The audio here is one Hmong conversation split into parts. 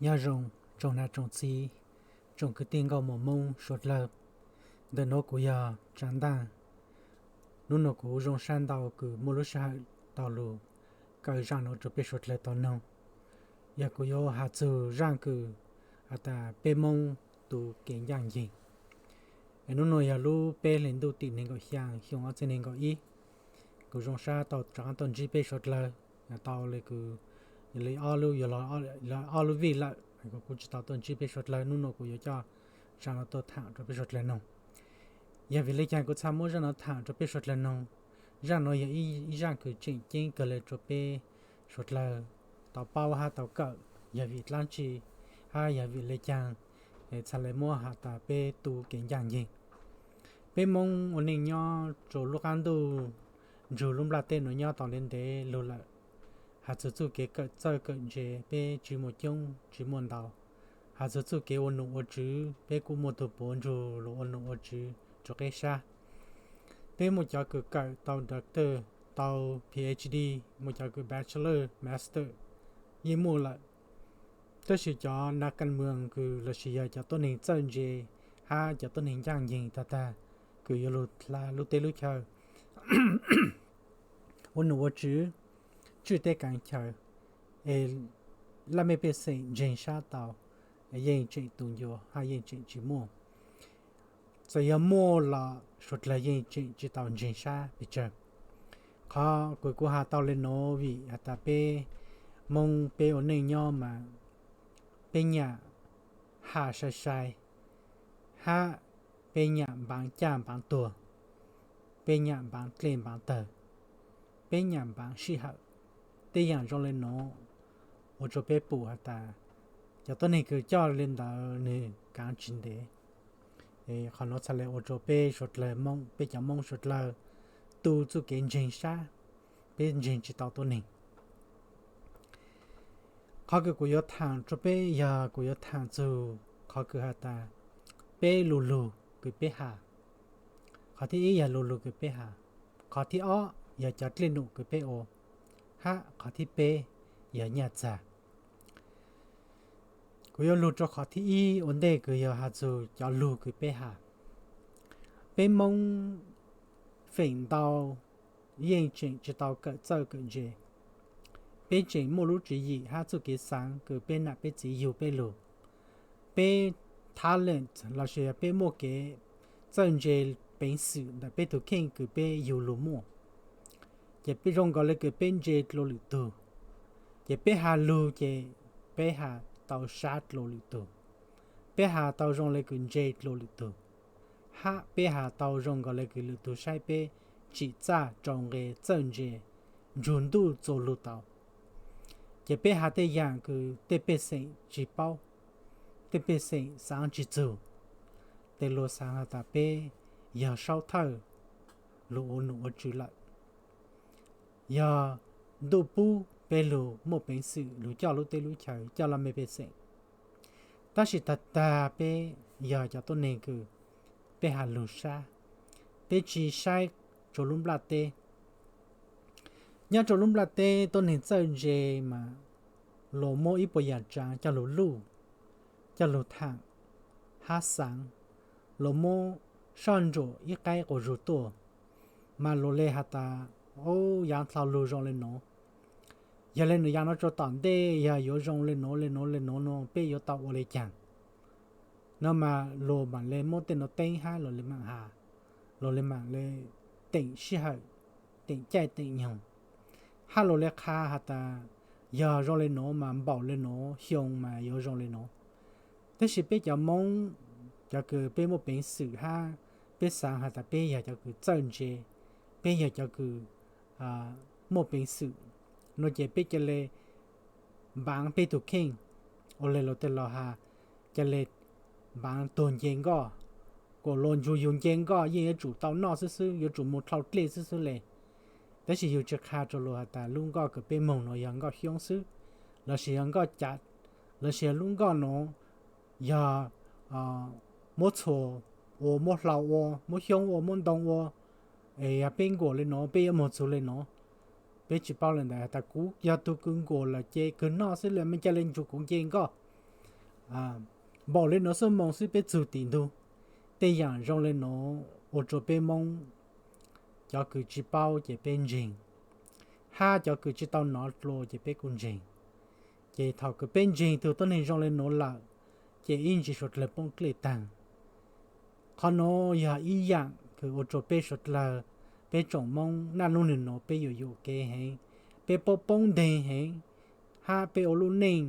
Nyob zoo tsoom nam tsoom txiv, tsoom kwv tij nkauj muam Hmoob suav dlawg. Ntawm nuav kuv yog Tsav Ntaaj. Nub nua kuv zoo sab ntau kws muaj lub sij hawm tau lug kaw zaaj nuav rua peb suav dlawg tau noog. Yog kuv yuav has txug zaaj kws has tas peb Moob tu kev ncaaj nceeg. Nub nua yog lub peb hlis ntuj tim neeg nkaum xyaa xyoo ob txhiab neeg nkaum ib. Kuv zoo sab tau rov qaab tuaj ntsib peb suav dlawg, tau le kws le ob lub, yog ob lub vij lawm kuv tsi tau tuaj ntsib peb suav dlawg. Nub nua kuv yuav coj zaaj nuav tuaj thaam rua peb suav dlawg noog. Yog vim le caag kuv txhaj muab zaaj nuav thaam rua peb suav dlawg noog? Zaaj nuav yog ib zaaj kws tseem ceeb kawg le rua peb suav dlawg tau paub hab tau kawm, yog vim dlaab tsi hab yog vim le caag txhaj le muab has tas peb tu kev ncaaj nceeg. Peb Moob ua neej nyob rua lub qaab ntuj nrug lub nplaj teb nuav nyob tau le ntev lug lawm. Has txug txuj kev kawm txawj kawm ntse peb tsi muaj coob tsi muaj ntau. Has txug txuj kev ua num ua tswv peb kuj muaj tug puav nrug luas ua num ua tswv rua qeb sab. Peb muaj cov kws kawm tau doctor, tau PhD, muaj cov kws bachelor, master, yeej muaj lawm. Tab sis cov nav kas moos kws lossis yog cov tuab neeg txawj ntse hab cov tuab neeg ncaaj nceeg tag tag kws yuav lug dlha lub teb lub chaw, ua num ua tswv, tswj teb kaav chaw, es laj mej pej xeem ntseeg sab tau, yeej tseem tu ncua hab yeej tseem tsi muaj. Txawm yog muaj los suav dlawg yeej tseem tsi tau ntseeg sab pes tsawg. Qhov kws kuv has tau le nuav vim has tas peb Moob peb ua neej nyob mas peb nyam has sai sai, hab peb nyam npaav caj npaav tuag, peb nyam npaav dlej npaav tawg, peb nyam npaav sij hawm. Tej yaam zoo le nuav ua rua peb pum has tas cov tuab neeg kws coj le ntawd nwg kaav tsi ntev. Qhov nuav txhaj le ua rua peb suav dlawg Moob, peb cov Moob suav dlawg tu txuj kev ntseeg sab, peb ntseeg tsi tau tuab neeg. Qhov kws kuv yuav thaam rua peb yog kuv yuav thaam txug qhov kws has tas peb lu lug kws peb has. Qhov thib ib yog lu lug kws peb has. Qhov thib ob yog cov dlej num kws peb ua, hab qhov thib peb yog nyaj txag. Kuv yuav lug rua qhov thib ib ua ntej kws yog has txug cov lug kws peb has. Peb Moob feem ntau yeej tseem tsi tau kawm txawj kawm ntse. Peb tseem muaj lub tswv yim hab txuj kev xaav kws peb nam peb txiv yug peb lug. Peb talent lossis yog peb muaj kev txawj ntse peev xwm ntawm peb tug kheej kws peb yug lug muaj. Ces peb zoo nkaus le kws peb ntse dlua lwm tug. Ces peb has lug ces peb has tau sab dlua lwm tug. Peb has tau zoo le kws ntse dlua lwm tug, hab peb has tau zoo nkaus le kws lwm tug saib peb tsim txaj rau nqe txawj ntse nrug ntuj txuas lug tau. Ces peb has tej yaam kws tej pej xeem tsi paub, tej pej xeem xaav tsi txug. Tej luag xaav has tas peb yog saub thawj lug ua num ua tswv lawm, yog ntuj pub peb lug muaj peev xwm lug coj lub teb lub chaw, coj laj mej pej xeem. Tab sis tag tag peb yog cov tuab neeg kws peb has lug sab, peb tsi saib rua lub nplaj teb. Nyob rua lub nplaj teb tuab neeg txawj ntse mas luag muab ib puas yaam tsaav coj lug luj, coj lug thaam, hab xaav. Luag muab soj ntsuam ib qaib quas zug tuaj, mas luag le has tas, o, yaav dlhau lug zoo le nuav. Yog le nuav yaav nuav rua tom ntej yog yuav zoo le nuav le nuav le nuav no peb yuav tau ua le caag no mas luag maam le muab tej nuav teeb hab luag le maam has, luag le maam le teem sij hawm, teem caij teem nyoog, hab luag le qha has tas yog zoo le nuav mas npaum le nuav xyoo mas yuav zoo le nuav. Tab sis peb cov Moob, cov kws peb muaj peev xwm hab peb xaav has tas peb yog cov kws txawj ntse, peb yog cov kws muaj peev xwm no ces peb ca le npaav peb tug kheej, ua le luag tej laug has, ca le npaav tuag nce nkoj, kuas luag nrug yug nce nkoj yeej yuav tsum tau noj xwb xwb, yuav tsum moog dlhau dlej xwb xwb le. Tab sis yug tsi qha rua luag has tas lub nkoj kws peb moog nuav yog nkoj xyoob xwb, lossis yog nkoj cav, lossis yog lub nkoj nuav yog muab txhuas ua, muab hlau ua, muab xyoob ua, muab ntoo ua, es yog peb nkuas le nuav peb yuav moog txug le nuav. Peb tsi paub le ntawd has tas kuv yog tug kws nkuas lawm ces kws noj xwb le mej ca le nrug kuv nce nkoj. npaum li nuav xuab moos xwb peb txug tim ntug. Tej yaam zoo li nuav ua rua peb Moob cov kws tsi paub ces peb ntseeg, hab cov kws tsi tau nov dlua ces peb kuj ntseeg. Ces thaum kws peb ntseeg tug tuab neeg zoo li nuav lawm, ces ib ntsis suav dlawg poob dlej taag. Qhov nuav yog ib yaam kws ua rua peb suav dlawg, peb tsoom Moob naj nub nwg nuav peb yuam yuam kev heev, peb poob poob nteeg heev, hab peb ua lub neej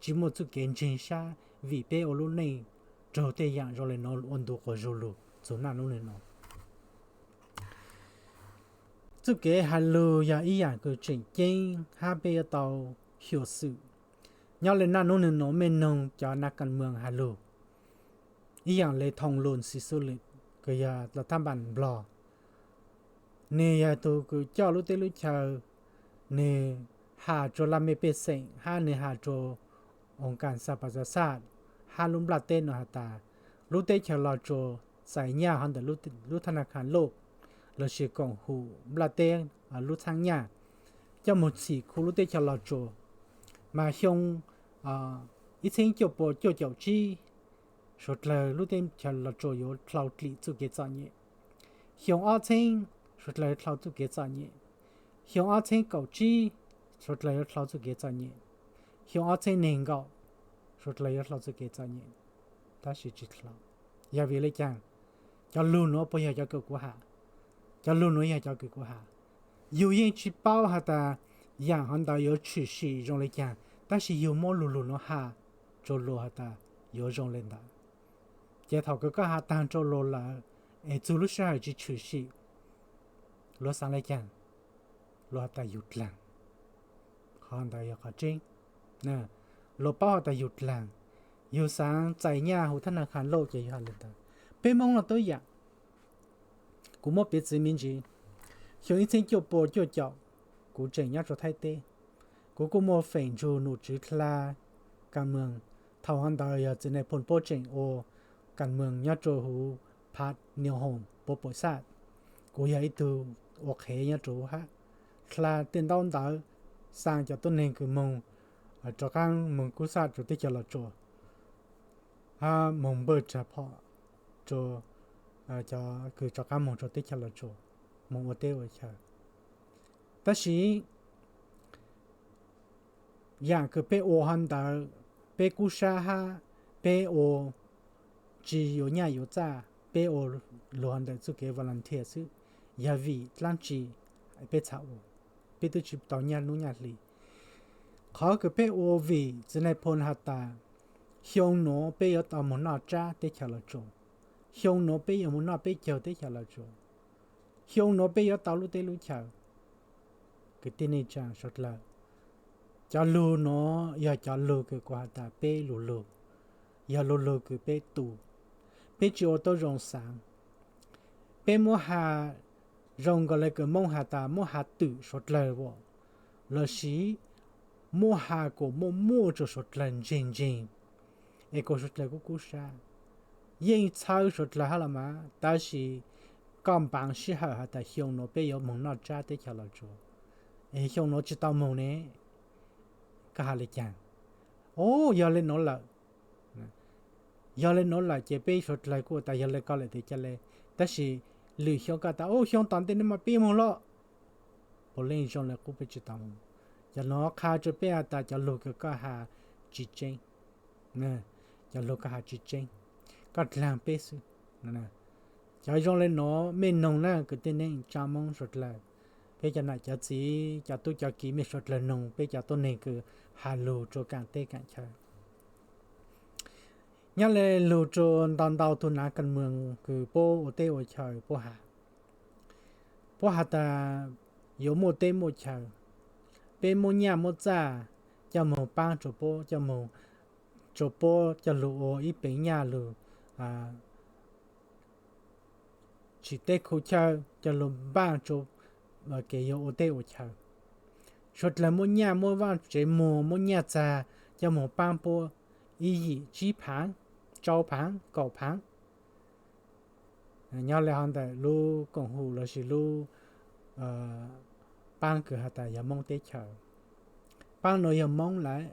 tsi muaj txuj kev ntseeg sab vim peb ua lub neej raug tej yaam zoo li nuav ua ntu quas zug lug txug naj nub nwg nuav. Txuj kev has lug yog ib yaam kws tseem ceeb hab peb yuav tau xyuam xim. Nyob li naj nub nwg nuav mej noog cov nav kas moos has lug, ib yaam le Thoo Lun Xi Xu Lwm kws yog los thaj npaas Nplog, nwg yog tug kws coj lub teb lub chaw, nwg has rua laj mej pej xeem hab nwg has rua oo kas xa pas xaj hab lub nplaj teb nuav has tas, lub teb chaws Los Tsuas txais nyaj hov ntawm lub thaj nav khas loj lossis koom hum nplaj teb lub txhaab nyaj coj moog txhim khu lub teb chaws Los Tsuas, mas xyoo ib txheeb cuaj pua cuaj caum tsib, suav dlawg lub teb chaws Los Tsuas yuav dlhau dlim txuj kev txom nyem. Xyoo ob txheeb, suav dlawg yuav dlhau txuj kev txom nyem. Xyoo ob txheeb kaum tsib, suav dlawg yuav dlhau txuj kev txom nyem. Xyoo ob txheeb neeg nkaum, suav dlawg yuav dlhau txuj kev txom nyem. Tab sis tsi dlhau. Yog vim le caag? Cov lug nuav puas yog cov kws kuv has? Cov lug nuav yog cov kws kuv has. Yug yeej tsi paub has tas yaam hov ntawd yuav tshwm sim zoo le caag, tab sis yug muab lug lug nuav has rua luas has tas yuav zoo le ntawd. Ces thaum kws koj has taag rua luas lawm, es txug lub sij hawm tsi tshwm sim, luas xaav le caag? Luas has tas yug dlaag. Qhov ntawd yog qhov tseeb. Luas paub has tas yug dlaag, yug xaav txais nyaj hum thaj nav khas loj ces yug has le ntawd. Peb Moob los tub yaam. Kuv muab piv txwv me ntsis, xyoo ib txheeb cuaj pua cuaj caum, kuv tseem nyob rua Thaib teb. Kuv kuj muaj feem ntsug num tswv dlha kas moos, thaum hov ntawd yog txiv nais phoo puab tseem ua kas moos nyob rua huv Phav Niu Hoos puab pum xaj. Kuv yog ib tug ua qhev nyob rua huv hab, dlha tej ntaub ntawv, xaa cov tuab neeg kws moog, rov qaab moog kub xaj rua teb chaws Los Tsuas, hab moog npaj rag phom rua cov kws rov qaab moog rua teb chaws Los Tsuas, moog ua teb ua chaw. Tab sis yaam kws peb ua hov ntawd, peb kub sab hab peb ua tsi yuav nyaj yuav txaj, peb ua lug hov ntawm txuj kev volunteer xwb, yog vim dlaab tsi peb txhaj ua, peb twb tsi tau nyaj nub nyaj hli. Qhov kws peb ua vim txiv nais phoo has tas, xyoo nuav peb yuav tau moog noj tsab teb chaws Los Tsuas, xyoo nuav peb yuav moog noj peb caug teb chaws Los Tsuas, xyoo nuav peb yuav tau lub teb lub chaw. Kwv tij neej tsaa suav dlawg, cov lug nuav yog cov lug kws kuv has tas peb lug lug, yog lug lug kws peb tu, peb tsi ua tuab zoo xaav. Peb muab has zoo nkaus le kws Moob has tas muab has twm suav dlawg as, lossis muab has kuas muaj muaj rua suav dlawg ntseeg ntseeg, es kuas suav dlawg kub kub sab. Yeej txhawb suav dlawg hab los mas, tab sis koj npaav sij hawm has tas xyoo nuav peb yuav moog noj tsab teb chaws Los Tsuas, es xyoo nuav tsi tau moog ne, koj has le caag? O, yog le nuav lawm. Yog le nuav lawm ces peb suav dlawg kuj tas yog le koj lawm tes ca le. Tab sis lwm xyoo koj tas, o, xyoo tom ntej nuav mas peb moog lawm, puav leej zoo le qub peb tsi tau moog. Cov nuav qha rua peb has tas cov lug kws koj has tsi tseeb. Cov lug koj has tsi tseeb, koj dlaag peb xwb. Cov zoo le nuav mej noog na kwv tij neej tsaa Moob suav dlawg, peb cov nam cov txiv cov tub cov kiv mej suav dlawg noog peb cov tuab neeg kws has lug rua kaam teb kaam chaw. Nyob le lug rua ntau ntau tug nav kas moos kws puab ua teb ua chaw puab has, puab has tas yuav muaj teb muaj chaw, peb muab nyaj muab txaj coj moog paab rua puab, coj moog rua puab coj lug ua ib peev nyaj lug tsim teb khu chaw coj lug npaaj rua kev yuav ua teb ua chaw. Suav dlawg muab nyaj muab vaaj tsev muag muab nyaj txag coj moog paab puab ib yim tsib phaav, tsau phaav, kaum phaav. Nyob le hov ntawm lub koom haum lossis lub paab kws has tas yog Moob teb chaws. Paab nuav yog Moob lawm,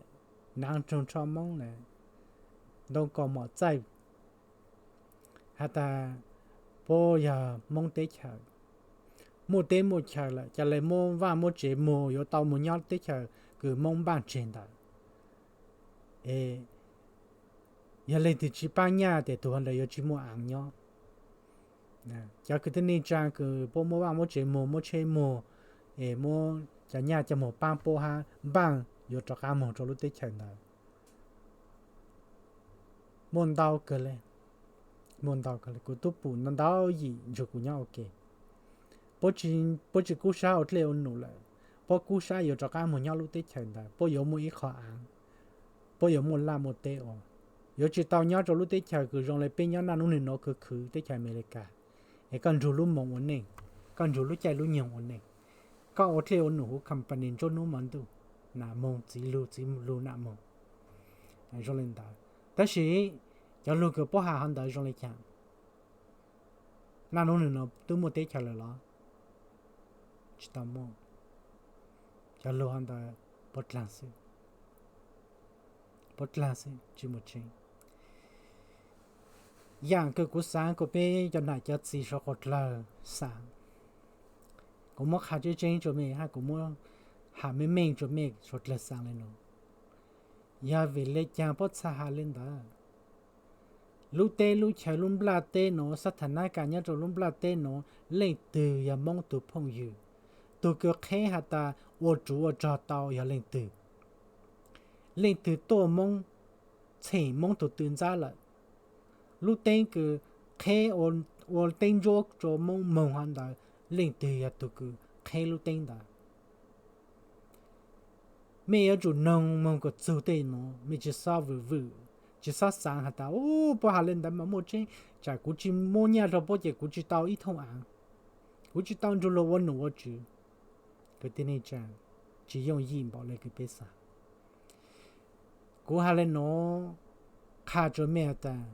naav rua tsho Moob lawm. ntoo kos mom txaij, has tas puab yog Moob teb chaws, muaj teb muaj chaws lawm, ca le muab vaaj muab tsev muag, yuav tau moog nyob teb chaws kws Moob npaaj tseg ntawd. Yog leej twg tsi paab nyaj tes tug ntawd yuav tsi muaj aav nyob. Cov kwv tij neej tsaa kws puab muab vaaj muab tsev muag, muab tsheb muag, es muab cov nyaj coj moog paab puab hab npaaj yuav rov qaab moog rua lub teb chaws ntawd. Muaj ntau kawg le, muaj ntau kawg le, kuv tub pum ntau ntau yim ntsug kuv nyob ua ke. Puab tsi kub sab ua dlej ua num lawm, puab kub sab yuav rov qaab moog nyob lub teb chaws ntawd, puab yuav muaj ib qho aav, puab yuav muaj laj muaj teb ua, yuav tsi tau nyob rua lub teb chaws kws zoo le peb nyob naj nub nwg nuav khwv khwv teb chaws Amelikas, es koj nrug lub moos ua neej, koj nrug lub caij lub nyoog ua neej, koj ua dlej ua num huv company nruab nub mov ntuj, nam moog txiv lug txiv lug nam moog, zoo le ntawd. Tab sis cov lug kws puab has hov ntawd zoo le caag? Naj nub nwg nuav tub muaj teb chaws lawm los? Tsi tau muaj. Cov lug hov ntawd puab dlaag xwb, puab dlaag xwb tsi muaj tseeb. Yaam kws kuv xaav kuas peb cov nam cov txiv suav quas dlawg xaav, kuv muab qha tseeb tseeb rua mej hab kuv muab has meej meej rua mej suav dlawg xaav le nuav. Yog vim le caag puab txhaj has le ntawd? Lub teb lub chaw lub nplaj teb nuav, xab tha nab kas nyob rua lub nplaj teb nuav, leej twg yog Moob tug phooj ywg? Tug kws qheb has tas ua ruv ua rog tau yog leej twg? Leej twg tuaj Moob, txheem Moob tug tw ntxab lawm? Lub teeb kws qheb ua teeb ntsuab rua Moob moog hov ntawd, leej twg yog tug kws qheb lub teeb ntawd? Mej yuav tsum noog moog kom txug tej nuav, mej tsi xob vwm vwm, tsi xob xaav has tas, u, puab has le ntawd mas muaj tseeb, tsam kuv tsi muab nyaj rua puab ces kuv tsi tau ib thooj aav, kuv tsi tau nrug luag ua num ua tswv. Kwv tij neej tsaa, tsi yooj yim npaum le kws peb xaav. Kuv has le nuav qha rua mej has tas,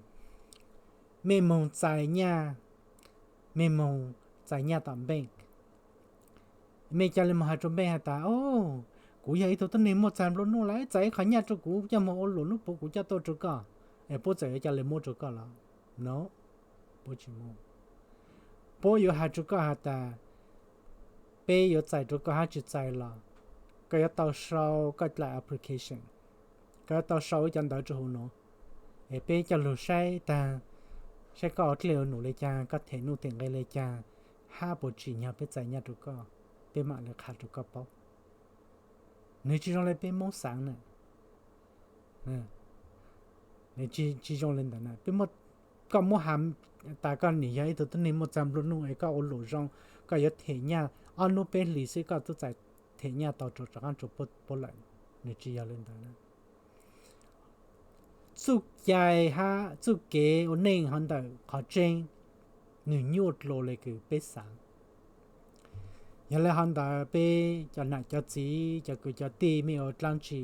mej moog txais nyaj, mej moog txais nyaj tom npeej, mej ca le moog has rua npeej has tas, o, kuv yog ib tug tuab neeg muaj txag nplua nuj lawm, txais ib qho nyaj rua kuv coj moog ua luam nub puv kuv coj tuaj rua koj, es puab txawm yuav ca le muab rua koj los? No, puab tsi muab. Puab yuav has rua koj has tas, peb yuav txais rua koj hab tsi txais los, koj yuav tau sau koj dlaim application, koj yuav tau sau ib cov ntawv rua huv nuav, es peb coj lug saib taag, saib koj ua dlej ua num le caag, koj them nuj them nqe le caag, hab puas tsim nyog peb txais nyaj rua koj, peb mam le qha rua koj paub. Nwg tsi zoo le peb Moob xaav na. Tsi zoo le ntawd na, peb, koj muab has tas koj nim yog ib tug tuab neeg muaj txag nplua nuj es koj ua luam zoo, koj yuav them nyaj ob nub peb hlis xwb koj tub txais them nyaj tau rov qaab rua puab lawm. Nwg tsi yog le ntawd na. Txuj cai hab txuj kev ua neej hov ntawm qhov tseeb, nwg nyuaj dlua le kws peb xaav. Yog le hov ntawd peb cov nam cov txiv cov kwv cov tij mej ua dlaab tsi,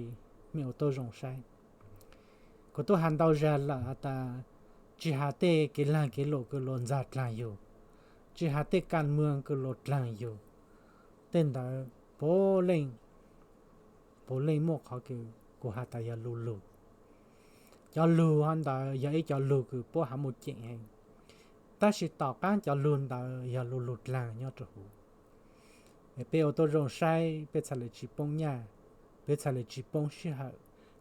mej ua tuab zoo saib. Kuv tub has ntau zag lawm has tas, tsi has tej kev laag kev luam kws luas ntxag dlaag yug, tsi has tej kas mwg kws luas dlaag yug, tej ntawd puav leej, puav leej muaj qhov kws kuv has tas yog lu lug. Cov lug hov ntawd yog ib cov lug kws puab has muaj ceem heev, tab sis tom qaab cov lug ntawd yog lu lug dlaag nyob rua huv. Peb ua tuab zoo saib, peb txhaj le tsi poob nyaj, peb txhaj le tsi poob sij hawm,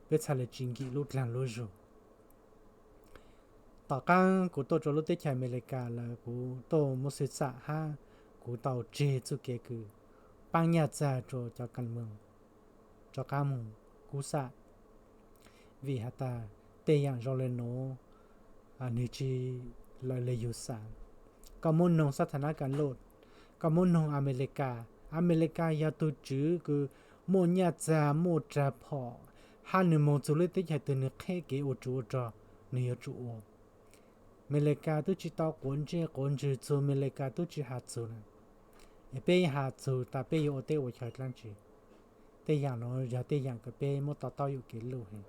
peb txhaj le tsi nkim lub dlaag lub zug. Tom qaab kuv tuaj rua lub teb chaws Amelikas lawm kuv tuaj muab xwm xam hab kuv tau tseg txuj kev kws paab nyaj txag rua cov kas mwg rov qaab moog kub xam. Vim has tas tej yaam zoo le nuav, nwg tsi lawv le yug xaav. Koj muab noog xab tha nab kas luj, koj muab noog Amelikas, Amelikas yog tug tswv kws muaj nyaj txag muaj rag phom, hab nwg moog txug lub teb chaws twg nwg qheb kev ua tswv ua rog, nwg yuav tsum ua. Amelikas tub tsi tau quav ntsej quav ntswg txug, Amelikas tub tsi has txug na. Es peb has txug tas peb yuav ua teb ua chaw dlaab tsi? Tej yaam nuav yog tej yaam kws peb muab to taub yuam kev luj heev.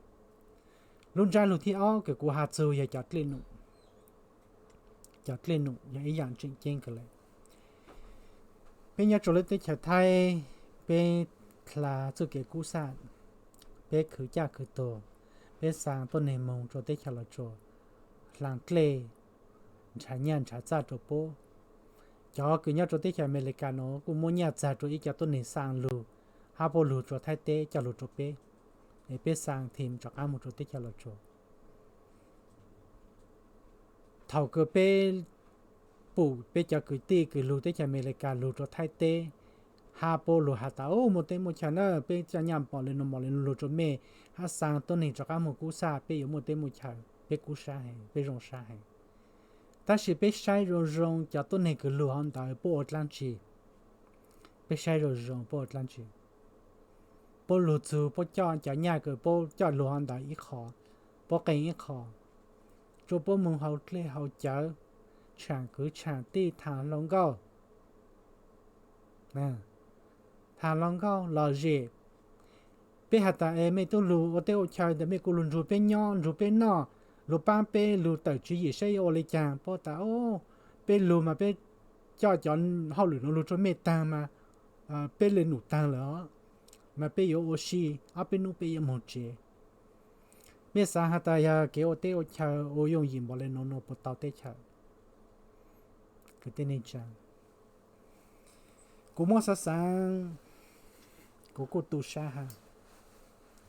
Lub ntsab lug thib ob kws kuv has txug yog cov dlej num. Cov dlej num yog ib yaam tseem ceeb kawg le. Peb nyob rua lub teb chaws Thaib, peb dlha txuj kev kub xam, peb khwv caj khwv tuag, Peb xaa tuab neeg moog rua teb chaws Los Tsuas, hlaa dlej, nrhav nyaj nrhav txaj rua puab. Cov kws nyob rua teb chaws Amelikas nuav kuj muab nyaj txag rua ib co tuab neeg xaa lug, hab puab lug rua Thaib teb coj lug rua peb, es peb xaa thim rov qaab moog rua teb chaws Los Tsuas. Thaus kws peb pum peb cov kwv tij kws lug teb chaws Amelikas lug rua Thaib teb, hab puab lug has tas, u, muaj teb muaj chaw na, peb coj nyaj npaum le nuav npaum le nuav lug rua mej, hab xaa tuab neeg rov qaab moog kub sab, peb yuav muaj teb muaj chaw, peb kub sab heev, peb zoo sab heev. Tab sis peb saib zoo zoo cov tuab neeg kws lug hov ntawd puab ua dlaab tsi? Peb saib zoo zoo puab ua dlaab tsi? Puab lug txug puab coj cov nyaj kws puab coj lug hov ntawd ib qho, puab qee ib qho, rua puab moog haus dlej haus cawv, tshaam kwv tshaam tij, thaam hluas nkauj, thaam hluas nkauj lom zem. Peb has tas es mej tub lug ua teb ua chaw ntawd mej kuj lug nrug peb nyob nrug peb noj, lug paab peb lug tawm tswv yim saib yuav ua le caag. Puab tas, peb lug mas peb coj cov hauj lwm nuav lug rua mej taag mas peb le num taag lawm os, mas peb yuav ua si, ob peb nub peb yuav moog tsev. Mej xaav has tas yog kev ua teb ua chaw ua yooj yim npaum le nuav nuav puas tau teb chaws? Kwv tij neej tsaa, kuv muab xaav xaav, kuv kuj tu sab has,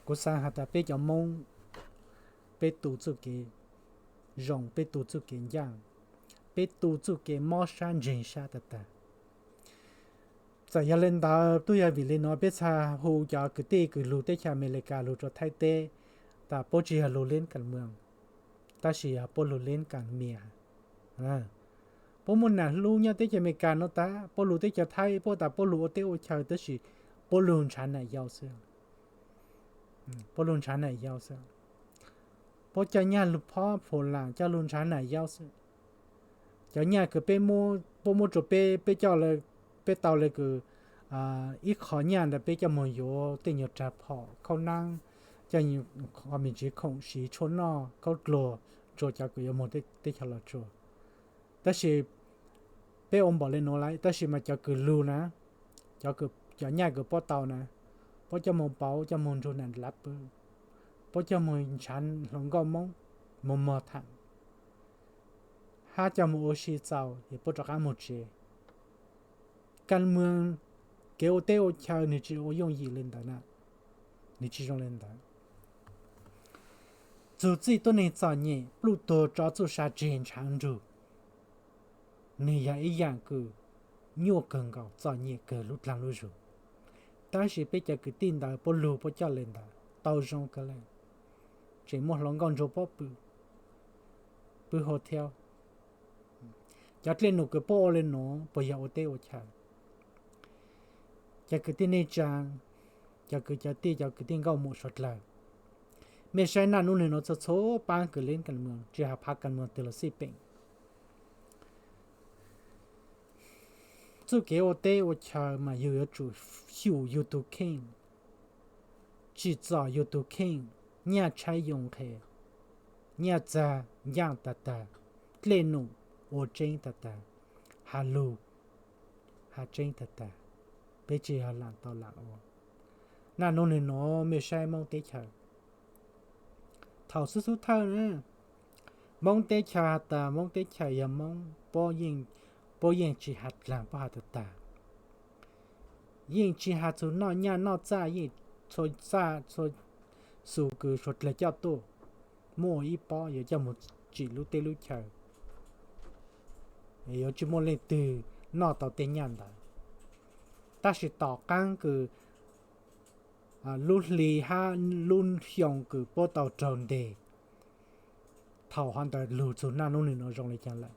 kuv xaav has tas peb cov Moob, peb tu txuj kev zoo, peb tu txuj kev ncaaj, peb tu txuj kev mob sab ntseeg sab tag tag. Txawm yog le ntawd tub yog vim le nuav peb txhaj hu cov kwv tij kws lug teb chaws Amelikas lug rua Thaib teb tas puab tsi yog lug leej kas muas, tab sis yog puab lug leej kas mias. Puab muaj nam hlub nyob teb chaws Amelikas nuav tas puab lug teb chaws Thaib, puab tas puab lug ua teb ua chaw tab sis puab lug nrhav nam yau xwb. Puab lug nrhav nam yau xwb. Puab coj nyaj lug phob phu laam coj lug nrhav nam yau xwb. Cov nyaj kws peb, puab muab rua peb, peb coj, peb tau le kws ib qho nyaj ntawd peb coj moog yuav tej nyuag rag phom khaub naab, coj me ntsis khoom siv tshuaj noj khaub dluag rua cov kws yuav moog teb chaws Los Tsuas. Tab sis peb ua npaum le nuav lawm tab sis mas cov kws lug na, cov nyaj kws puab tau na, puab coj moog pauv, coj moog nrug nam lav pw, puab coj moog nrhav hluas nkauj Moob moog mog thaam, hab coj moog ua si txaus es puab rov qaab moog tsev. Kas muas, kev ua teb ua chaw nwg tsi ua yooj yim le ntawd na, nwg tsi zoo le ntawd. Txug txij tuab neeg txom nyem pluj tuag tso txuj sa tseg nrhav nrug, nwg yog ib yaam kws nyuaj kawg nkaus txom nyem kawg lub dlaag lub zug. Tab sis peb cov kwv tij ntawd puab lug puab coj le ntawd tau zoo kawg le, tseem muaj hluas nkauj nrug puab pw, pw hotel. Cov dlej num kws puab ua le nuav puas yog ua teb ua chaw? Cov kwv tij neej tsaa, cov kwv cov tij, cov kwv tij nkauj muam suav dlawg, mej saib naj nub nwg nuav txhua txhua paab kws leej kas muas tsi has phav kas muas twg los xij peem. Txuj kev ua teb ua chaw mas yug yuav tsum xyum yug tug kheej, tsim txom yug tug kheej, nyaj tshaib yoo nqhe, nyaj txag ncaaj tag tag, dlej num ua tseeb tag tag, has lug has tseeb tag tag, peb tsi yog laam tau laam ua. Naj nub nwg nuav mej saib Moob teb chaws, thaum xub xub thawj na, Moob teb chaws has tas Moob teb chaws yog Moob, puab yeej tsi has dlaag, puab has tag tag. Yeej tsi has txug noj nyaj noj txaj, yeej txhua txaj txhua xus kws suav dlawg coj tuaj, muaj ua ib pob yuav coj moog tsim lub teb lub chaw, yuav tsi muaj leej twg noj tau tej nyaj ntawd. Tab sis tom qaab kws lub hli hab lub xyoo kws puab tau raug nteg, thaum hov ntawd lug txug naj nub nwg nuav zoo le caag lawm.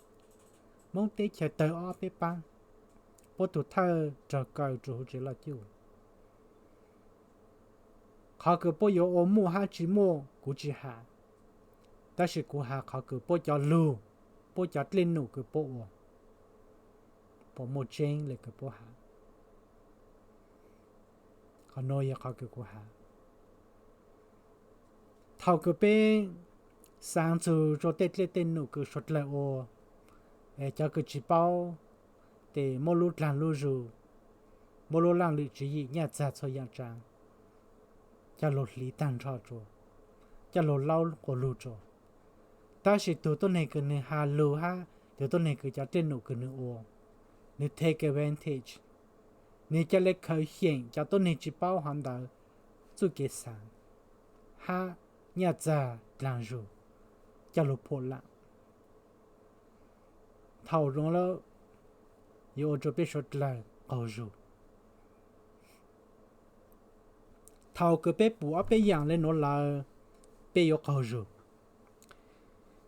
Moob teb chaws tawg ob peb paab, puab tug thawj raug kaw rua huv tsev loj cuj. Qhov kws puab yuav ua muaj hab tsi muaj kuv tsi has, tab sis kuv has qhov kws puab cov lug, puab cov dlej num kws puab ua, puas muaj tseeb le kws puab has? Qhov nuav yog qhov kws kuv has. Thaum kws peb xaav txug rua tej dlej tej num kws suav dlawg ua, cov kws tsi paub, tes muab lub dlaag lub zug, muab lub laaj lwm tswv yim nyaj txag txhua yaam tsaav coj lug hliv taag nrho rua. coj lug laub quas lug rua. Tab sis tug tuab neeg kws nwg has lug hab tug tuab neeg kws cov dlej num kws nwg ua, nwg take advantage, nwg ca le khaws xyeem cov tuab neeg tsi paub hov ntawd txuj kev xaav hab nyaj txag dlaag zug coj lug phom lam. Thaus nuav lawm yuav ua rua peb suav dlawg qaug zug. Thaus kws peb pum ob peb yaam le nuav lawm, peb yuav qaug zug.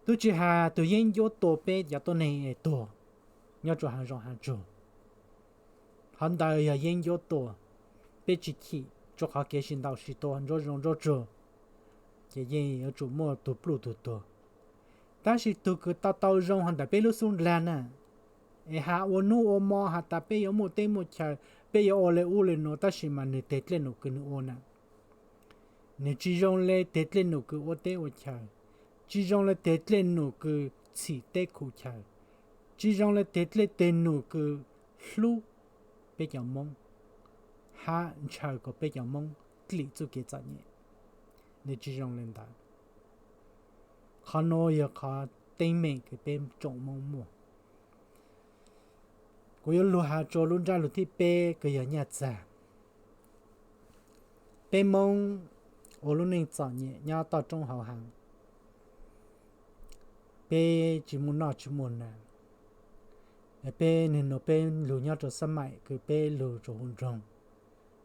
Tub tsi has tug yeeb ncuab tua peb cov tuab neeg es tuag nyob rua haav zoov haav tsuag. Hov ntawd yog yeeb ncuab tua, peb tsi chim, rua qhov kev sib ntaus sib tua nruab zoov nruab tsuag, ces yeej yuav tsum muaj tug pluj tug tuag. Tab sis tug kws tau tau zoo hov ntawm peb lub xub ndlag na, es has ua nub ua mo has tas peb yuav muaj teb muaj chaw, peb yuav ua le ub le nuav, tab sis mas nwg teg dlej num kws nwg ua na, nwg tsi zoo le teg dlej num kws ua teb ua chaw, tsi zoo le teg dlej num kws txhim teb khu chaw, tsi zoo le teg dlej teg num kws hlub peb cov Moob hab ntshaw kom peb cov Moob dlim txuj kev txom nyem. Nwg tsi zoo le ntawd. Qhov nuav yog qhov teeb meem kws peb tsoom Moob muaj. Kuv yuav lug has rua lub ntsab lug thib peb kws yog nyaj txag. Peb Moob ua lub neej txom nyem nyob toj roob hauv haav, peb tsi muaj noj tsi muaj hnav. Peb nwg nuav peb lug nyob rua xab maim kws peb lug rua huv nroog,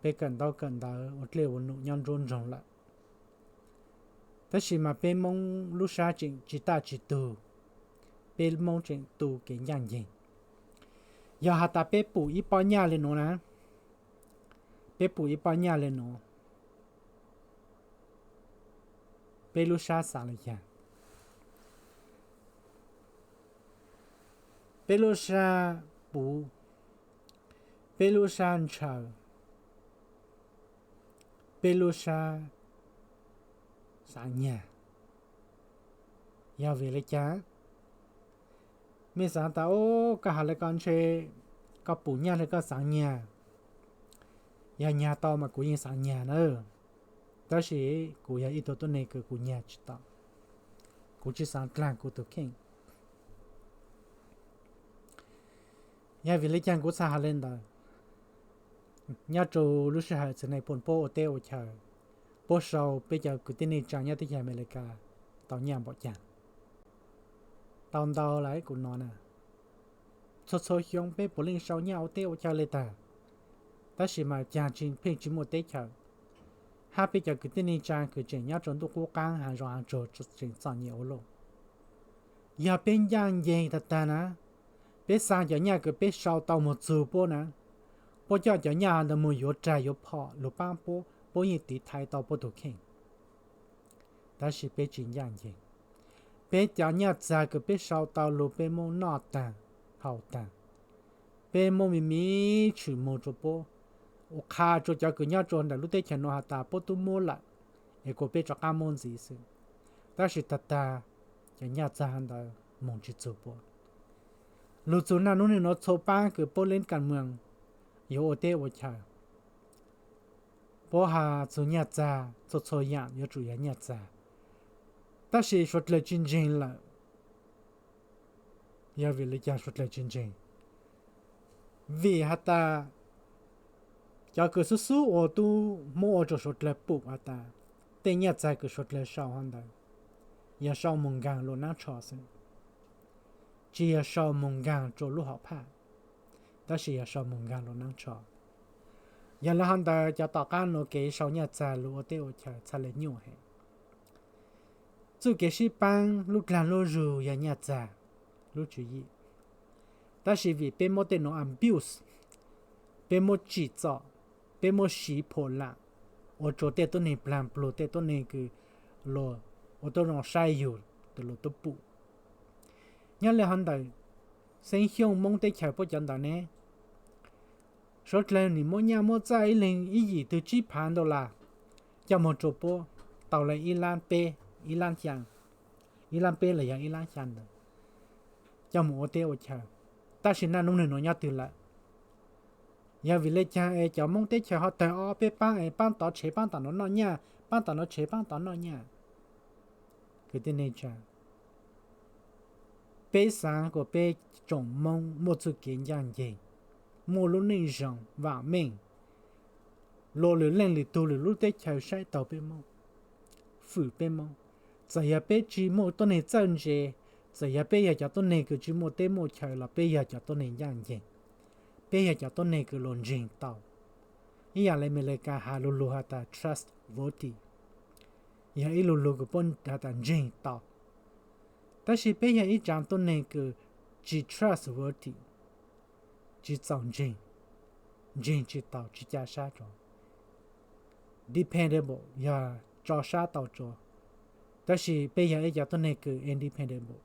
peb kawm ntaub kawm ntawv ua dlej ua num nyob nruab nroog lawm. Tab sis mas peb Moob lub sab tseem tsi taj tsi tug, peb Moob tseem tu kev ncaaj nceeg. Yog has tas peb pum ib pob nyaj le nuav na, peb pum ib pob nyaj le nuav, peb lub sab xaav le caag? Peb lub sab puv, peb lub sab ntshaw, peb lub sab xaav nyag. Yog vim le caag? Mej xaav tas, o, koj has le ko ntshe koj pum nyaj le koj xaav nyag. Yog nyag tau mas kuv yeej xaav nyag na. Tab sis kuv yog ib tug tuab neeg kws kuv nyag tsi tau, kuv tsi xaav dlaag kuv tug kheej. Yog vim le caag kuv txhaj has le ntawd? Nyob rua lub sij hawm txwv neej puab ua teb ua chaw, puab sau peb cov kwv tij neej tsaa nyob teb chaws Amelikas tau nyaj npaum caag? Tau ntau lawm kuv nov na. Txhua txhua xyoo peb puav leej sau nyaj ua teb ua chaw le tag, tab sis mas caag tsi pheej tsi muaj teb chaws, hab peb cov kwv tij neej tsaa kws tseem nyob rua ntuj qub qaab haav zoov haav tsuag tseem txom nyem ua luaj. Yog peb ncaaj nceeg tag tag na, peb xaa cov nyaj kws peb sau tau moog txug puab na, puab coj cov nyaj ntawd moog yuav rag yuav phom lug paab puab, puab yeej tiv thaiv tau puab tug kheej. Tab sis peb tsi ncaaj nceeg. Peb cov nyaj txag kws peb sau tau lug peb muab noj taag, haus taag, peb muab me me tshwm moog rua puab, ua qha rua cov kws nyob rua ntawm lub teb chaws nuav has tas puab tub muab lawm, es kuas peb rov qaab muab ntxiv xwb. Tab sis tag tag, cov nyaj txag ntawd moog tsi txug puab. Lug txug naj nub nwg nuav txhua paab kws puab leej kaaj moog yuav ua teb ua chaw, puab has txug nyaj txag, txhua txhua yaam yuav tsum yog nyaj txag, tab sis suav dlawg tsi ntseeg lawm. Yog vim le caag suav dlawg tsi ntseeg? Vim has tas cov kws xub xub ua tub muab ua rua suav dlawg pum has tas tej nyaj txag kws suav dlawg sau hov ntawd yog sau moog nkaag luas naab tsho xwb, tsi yog sau moog nkaag rua lub hom phaj, tab sis yog sau moog nkaag luas naab tsho. Yog le hov ntawd cov tom qaab nuav kev sau nyaj txag lug ua teb ua chaw txhaj le nyuaj heev. Txuj kev sib paab lub dlaag lub zug yog nyaj txag lub tswv yim, tab sis vim peb muab tej nuav abuse, peb muab tsim txom, peb muab siv phom lam ua rua tej tuab neeg plaag plug, tej tuab neeg kws luas ua tuab zoo saib yug, luas tub pum. Nyob le hov ntawm Xeeb Xyooj Moob teb chaws puab cov ntawd ne, suav dlawg nwg muab nyaj muab txaj ib leeg ib yim twg tsib phav dollar coj moog rua puab, tau le ib laab peb, ib laab xyaa, ib laab peb los yog ib laab xyaa ntawd coj moog ua teb ua chaw. Tab sis naj nub nwg nuav nyob twg lawm? Yog vim le caag es cov Moob teb chaws ho tawg ob peb paab es paab tod tshev paab tom nuav noj nyaj, paab tom nuav tshev paab tod noj nyaj? Kwv tij neej tsa, peb xaav kuas peb tsoom Moob muaj txuj kev ncaaj nceeg, muaj lub neej zoo vaam meej, luas lwm leej lwm tug lwm lub teb chaws saib taug peb Moob, fwm peb Moob. Txawm yog peb tsi muaj tuab neeg txawj ntse, txawm yog peb yog cov tuab neeg kws tsi muaj teb muaj chaw los peb yog cov tuab neeg ncaaj nceeg, peb yog cov tuab neeg kws luas ntseeg tau. Ib yaam le Amelikas has lug lug has tas trustworthy, yog ib lug lug kws puab has tas ntseeg tau. Tab sis peb yog ib tsaav tuab neeg kws tsi trustworthy, tsi txaus ntseeg, ntseeg tsi tau, tsi ca sab rua. Dependable yog tso sab tau rua, tab sis peb yog ib cov tuab neeg kws independable,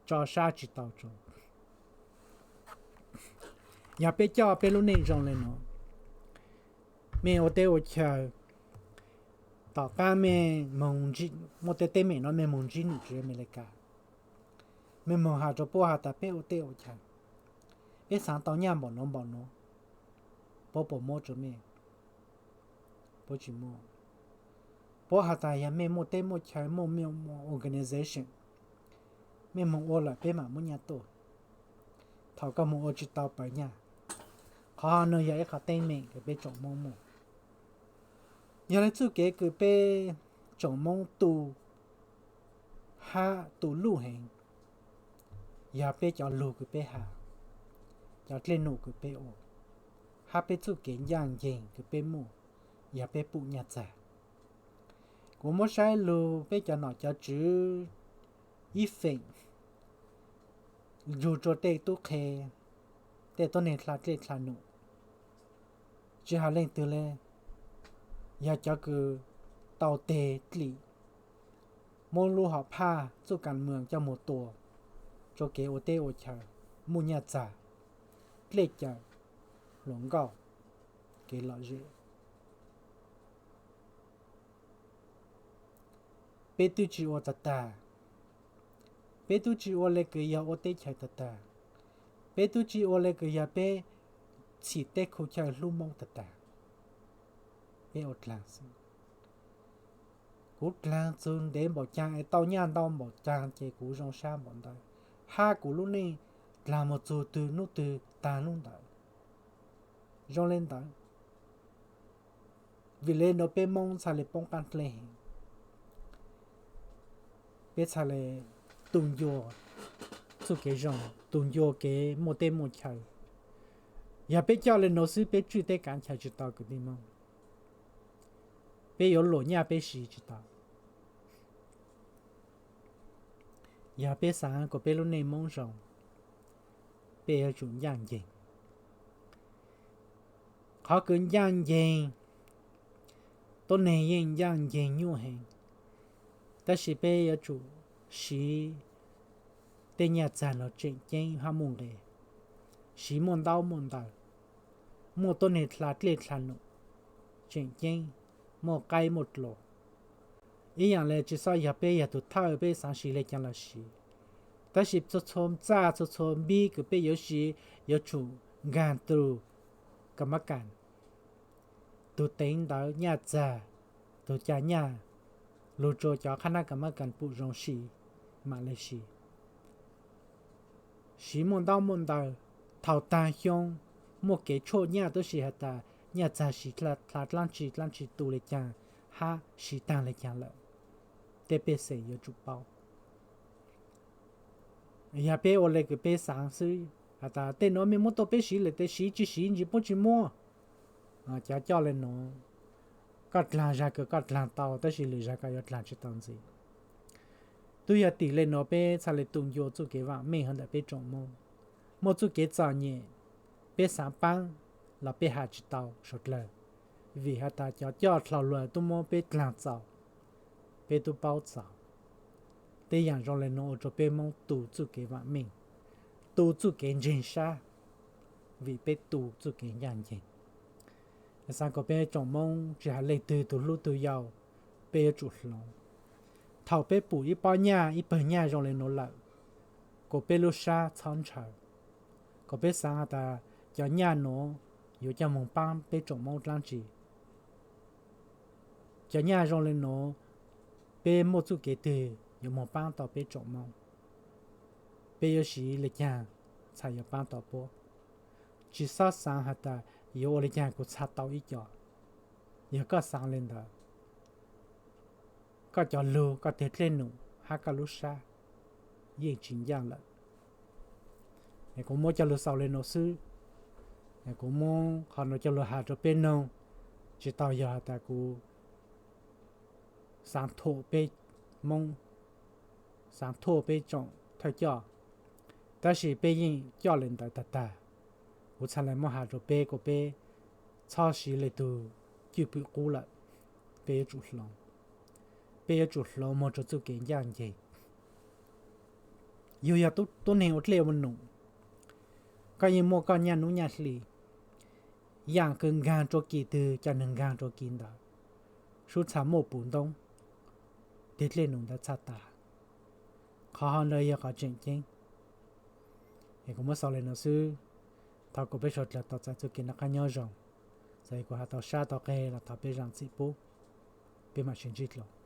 tso sab tsi tau rua. Yog peb coj peb lub neej zoo le nuav, mej ua teb ua chaw, tom qaab mej moog, muaj tej teeb meem no mej moog ntsib nom tswv Amelikas, mej moog has rua puab has tas peb ua teb ua chaw, peb xaav tau nyaj npaum nuav npaum nuav, puab puas muab rua mej? Puab tsi muab. Puab has tas yog mej muaj teb muaj chaw, muaj, muaj organization, mej moog ua lawm peb maam muab nyaj tuaj. Thaum koj moog ua tsi tau pawg nyaj. Qhov nuav yog ib qhov teeb meem kws peb tsoom Moob muaj. Yog le txuj kev kws peb tsoom Moob tu hab tu luj heev, yog peb cov lug kws peb has, cov dlej num kws peb ua, hab peb txuj kev ncaaj nceeg kws peb muaj, yog peb pum nyaj txag. Kuv muab saib lug peb cov nom cov tswv ib feem, lug rua tej tub qhe, tej tuab neeg dlha dlej dlha num, tsi has leej twg le, yog cov kws tau teg dlim, muab lub hom phaj txuj kas mwm coj moog tua rua kev ua teb ua chaw, muaj nyaj txag, dlej cawm, hluas nkauj, kev lom zem. Peb twb tsi ua tag tag, peb twb tsi ua le kws yog ua teb chaws tag tag, peb twb tsi ua le kws yog peb txhim teb khu chaw hlub Moob tag tag. Peb ua dlaag xwb. Kuv dlaag txug ntev npaum caag es tau nyaj ntau npaum caag ces kuv zoo sab npaum ntawd, hab kuv lub neej dlaag moog txug twg nub twg taag nub ntawd. Zoo le ntawd. Vim le nuav peb Moob txhaj le poob qaab dleb heev. Peb txhaj le tu ncua txuj kev zoo, tu ncua kev muaj teb muaj chaw. Yog peb coj le nuav xwb peb tswj teb kav chaw tsi tau kwv tij Moob. Peb yuav luam nyaj peb siv tsi tau. Yog peb xaav kuas peb lub neej Moob zoo, peb yuav tsum ncaaj nceeg. Qhov kws ncaaj nceeg, tuab neeg yeej ncaaj nceeg nyuaj heev, tab sis peb yuav tsum siv tej nyaj txag nuav tseem ceeb hab muaj nqe, siv muaj ntaub muaj ntawv, muaj tuab neeg dlha dlej dlha num tseem ceeb, muaj qaib muaj dluas. Ib yaam le tsi xob yog peb yog tug thawj peb xaav siv le caag los siv, tab sis txhua txhua txaj txhua txhua npib kws peb yuav siv yuav tsum nkaag tug kam mab kas, tug teev ntawv nyaj txag, tug ca nyaj, lug rua cov qhab nab kam mab kas pum zoo siv, mam le siv. Siv muaj ntaub muaj ntawv, thaum taag xyoo muaj kev tshuaj nyaj tub si has tas nyaj txag siv dlaab tsi dlaab tsi tu le caag hab siv taag le caag lawm, tej pej xeem yuav tsum paub. Yog peb ua le kws peb xaav xwb has tas tej nuav mej muab tuaj peb siv lawm tes siv, tsi siv ntsis puab tsi muab. Cov coj le nuav, koj dlaag zag kws koj dlaag tau tab sis lwm zag koj yuav dlaag tsi tau ntxiv. Twb yog tim le nuav peb txhaj le tu ncua txuj kev vaam meej hov ntawm peb tsoom Moob. Muaj txuj kev txom nyem, peb xaav paab los peb has tsi tau suav dlawg, vim has tas cov coj dlhau luag tub muab peb dlaag txaus, peb tub paub txaus. Tej yaam zoo le nuav ua rua peb Moob tu txuj kev vaam meej, tu txuj kev ntseeg sab, vim peb tu txuj kev ncaaj nceeg. Xaav kom peb tsoom Moob tsi has leej twg tug hlub tug yau, peb yuav tsum hloov. Thaum peb pum ib pob nyaj ib pawg nyaj zoo le nuav lawm, kom peb lub sab txhob ntshaw, kom peb xaav has tas cov nyaj nuav yuav coj moog paab peb tsoom Moob dlaab tsi. Cov nyaj zoo le nuav, peb muaj txuj kev twg yuav moog paab tau peb tsoom Moob. Peb yuav siv le caag txhaj yuav paab tau puab. Tsi xob xaav has tas yuav ua le caag kuv txhaj tau ib co. Yog koj xaav le ntawd, koj cov lug, koj teg dlej num hab koj lub sab yeej tsi ncaaj lawm. Kuv muab cog lug xaus le nuav xwb. Kuv muab qhov nuav cog lug has rua peb noog, tsi tau yog has tas kuv xaav thuam peb Moob, xaav thuam peb tsoom thawj coj, tab sis peb yeej coj le ntawd tag tag. Kuv txhaj le muab has rua peb kuas peb txhob siv le tug cwj pwm qub lawm. Peb yuav tsum hloov, peb yuav tsum hloov moog rua txuj kev ncaaj nceeg. Yug yog tub neeg ua dlej ua num, koj yeej muaj koj nyaj nub nyaj hli. Yaam kws nkaag rua kis twg coj nwg nkaag rua kis ntawd, sub txhaj muaj puv ntoob, teg dlej num ntawd txhaj tas. Qhov hov ntawd yog qhov tseem ceeb. Es kuv muab xaus le nuav xwb. Thov kom peb suav dlawg tau txais txuj kev noj qaab nyob zoo. Txawm kuv has tau sab tau qe los thov peb zaam txim pub. Peb maam sib ntsib dlua.